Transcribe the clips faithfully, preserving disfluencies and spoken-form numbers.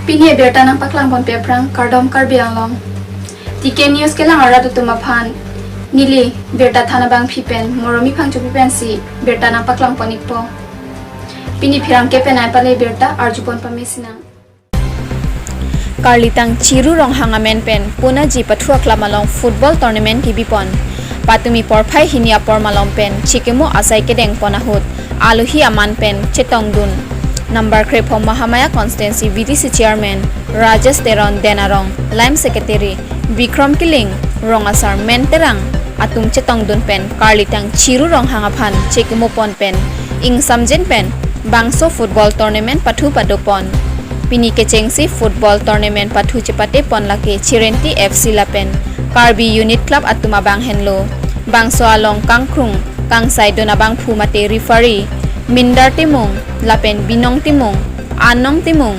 Pini abirta nangpaklang ponpe aphrang kardom Karbi Anglong. T K News kelang arat atum aphan neli birta than abangphi pen Moromi Phangchopi pensi birta nangpaklang pon-ikpo. Pini pherangke penai pale birta arju pon pame sinang. Karlitang Chiru Ronghang amen pen Punaji pathu aklam along football tournament kebi pon. Patumi porphai hini apor malom pen chikimo asai kedeng pon ahut alohi aman pen chetongdun number krepho Mahamaya constituency V D C chairman Rajesh Teron, Den Arong line secretary Bikram Killing, Rong Asar Men Terang atum chetongdun pen Karlitang Chiru Ronghang aphan chikimo pon pen ingsamjin pen bangso football tournament pathu pado pon. Pini kechengsi football tournament pathu chepate pon lake Chirenti F C lapen Karbi Unit Club atum abang henlo. Bangso along kangkrung kangsaidun abangphu mate referee Mindar Timung lapen Binong Timung, Anong Timung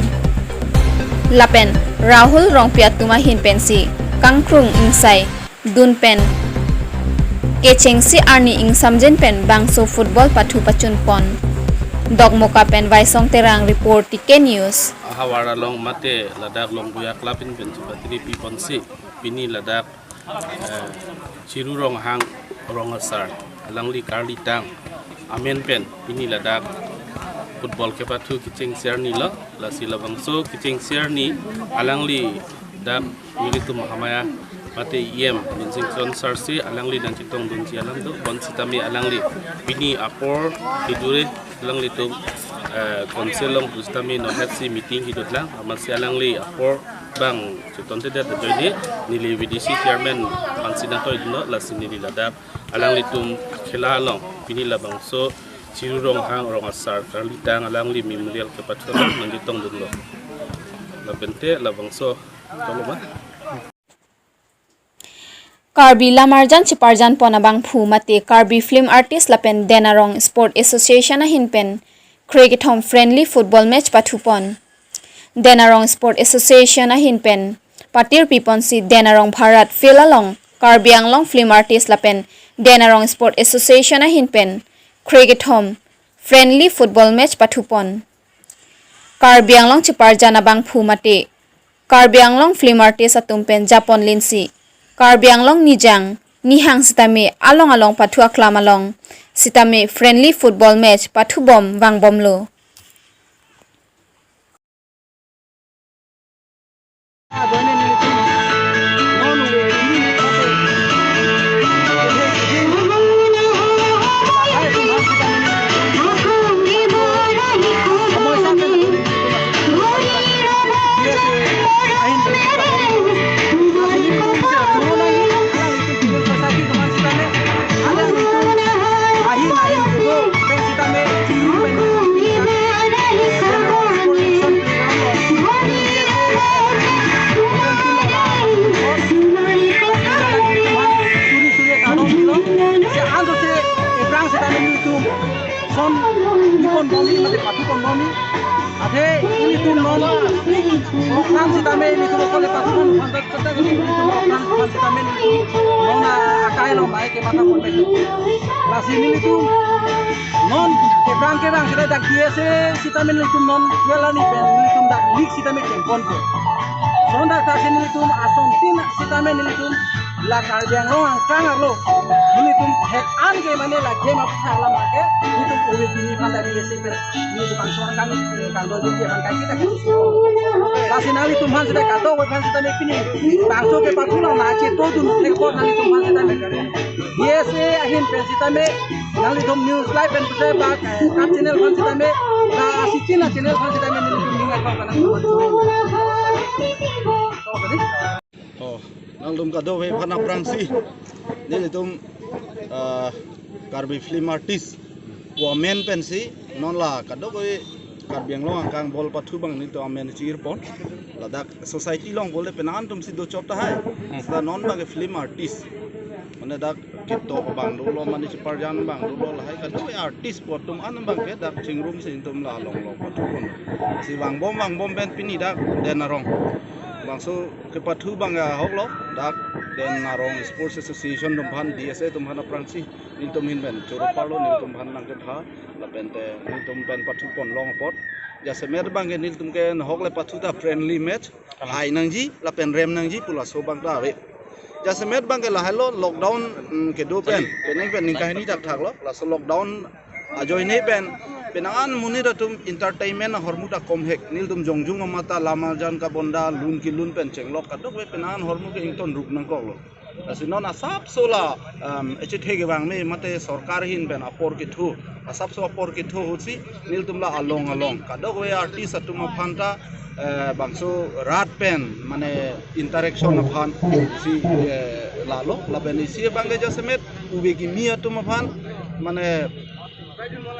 lapen Rahul Rongpi atum ahin pensi kangkrung ingsaidun pen kechengsi arni ingsamjin pen bangso football pathu pachun pon. Dokmoka pen Vaisong Terang report, T K News. Ahavar along mate ladak Longbuya Club ahin pen chepatiri pi ponsi pini ladak, eh, Chiru Ronghang Rong Asar alangli Karlitang amen pen pini ladak football kepathu kechengsi arni lo. Lasi labangso kechengsi arni alangli dak nelitum Mahamaya mate E M Minsing Chon Sarsi alangli nangchetongdunji alam do, bonsitame alangli pini apor kejure alanglitum, eh, council along pusitame non hetsi meeting kedotlang, amatsi alangli apor bang chetontedet ajoine neli V D C chairman aphansi nangtoidunlo, lasi neli ladak alanglitum khela along pini labangso Chiru Ronghang Rong Asar Karlitang alangli memorial kepathu along nangchetongdunlo. Lapente labangso toloma. Karbi Lamarjan Cheparjan pon abangphu mate Karbi Film Artist lapen Den Arong Sport Association ahin pen krekethom friendly football match pathu pon. Den Arong Sport Association ahin pen patirpi ponsi Den Arong Bharat Field along Karbi Anglong Film Artist lapen Den Arong Sport Association ahin pen krekethom friendly football match pathu pon. Karbi Anglong Cheparjan abangphu mate Karbi Anglong Film Artist atum pen japon linsi Karbi Anglong nijang nihang sitame along along pathu aklam along sitame friendly football match pathu bom vangbomlo. Son, ni kon bom ni, mate pathu kon bom ni. Athe, ilitum non, okran sitame ilitum okole pathu kon, pantat kata ilitum okran, okran sitame ilitum non akai lo mai ke mata kon pe. Lasi ilitum non keprang keprang kita dak D S A sitame ilitum non kuela ni pen ilitum dak league sitame kengkon pe. Son dak ta ilitum asontin sitame ilitum la Karbi Anglong angkang arlo ilitum hek an ke mane la game aphan la make ilitum ove pini phan dari D S A pe ilitum bangso angkang kangdon di dia angkang kita. Lasi nanglitum aphan sitame kadokave aphan sitame pini bangso kepathu along nangchetongdun thekpo nanglitum aphan sitame. D S A ahin pen sitame nanglitum news live pen pusai bak, eh, kat channel aphan sitame, la asikin a channel aphan sitame nanglitum ning apa mana. Oh, nangtum kadokave aphan aphrangsi nelitum, ah, Karbi Film Artist pu amen pensi non la kadokave Karbi Anglong angkang ball pathu abang nelitum amen chir pon. Ladak society along bole penang atum si dochot tahai. Sita non bagi film artist. Mane dak TikTok abang dolo, mane Cheparjan abang dolo, lahai kadokave artist pu atum an abang ke dak chingrum si nelitum la long long pathu pon. Si vangbom vangbom pen pini dak Den Arong bangso kepathu abang ahok lo, dak Den Arong Sports Association atum aphan, D S A atum aphan aphrangsi nelitum ahin pen choro parlo, nelitum aphan nangketha lapen te nelitum pen pathu pon long apot. Jasemet abangke nelitum ke nahok le pathu ta friendly match. Hai nangji, lapen rem nangji pu laso abang ta ave. Jasemet abangke lahelo lockdown, mm, kedo pen, penang pen ningkahini thakthak lo, laso lockdown ajoine pen, penang an monit atum entertainment ahormu ta komhek, nelitum jongjung amat ta lam arjan kabonda, lun kelun pen chenglok kadokave penang an ahormu ke ingtonrup nangkok lo. Lasi non asapso la, um, echethe kevang me mate sorkar ahin pen apor kethu, asapso apor kethu ahutsi nelitum la along along kadokave artist atum aphan ta, eh, bangso rat pen mane interaction aphan si, eh, lalo, lapen isi abangke jasemet ove kimi atum aphan mane,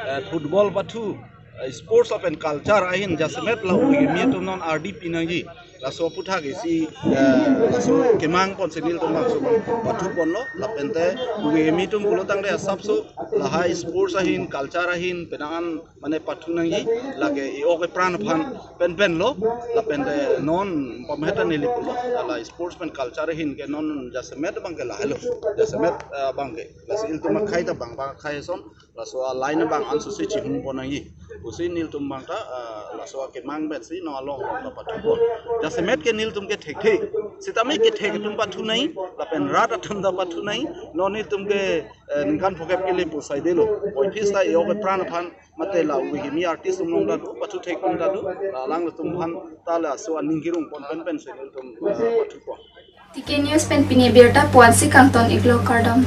eh, football pathu, eh, sports lapen culture ahin jasemet la ove kimi atum non ardi pi nangji. Laso aphuthak isi, eh, laso kemang ponsi nelitum bangso pathu ponlo, lapen te ove kimi atum pulo tangte asapso lahai sports ahin, culture ahin, penang an mane pathu nangji, lake e-ok epran aphan penpen lo, lapen te non pamheta neli pulo, la sports pen culture ahin ke non jasemet abangke lahelo, jasemet, eh, abangke. Lasi ilitum akhei ta bang bang akhei ason, laso a-line abang anso si chihum pon nangji pusi nelitum abang ta, ah, laso akemang pensi non along along ta pathu pon. Jasemet ke nelitum ke thekthe. Sitame kethek atum pathu nangji, lapen rat atum ta pathu nangji. Non nelitum ke, eh, ningkan phokep kele pu saidelo. Poiphis ta e-ok epran aphan mate la ove kimi artist atum along ta do, pathu thek atum ta do, la alanglitum aphan ta laso aning kirung pon pen pensi nelitum, eh, pathu pon. T K News pen pini abirta puan si kangton iklo, kardom.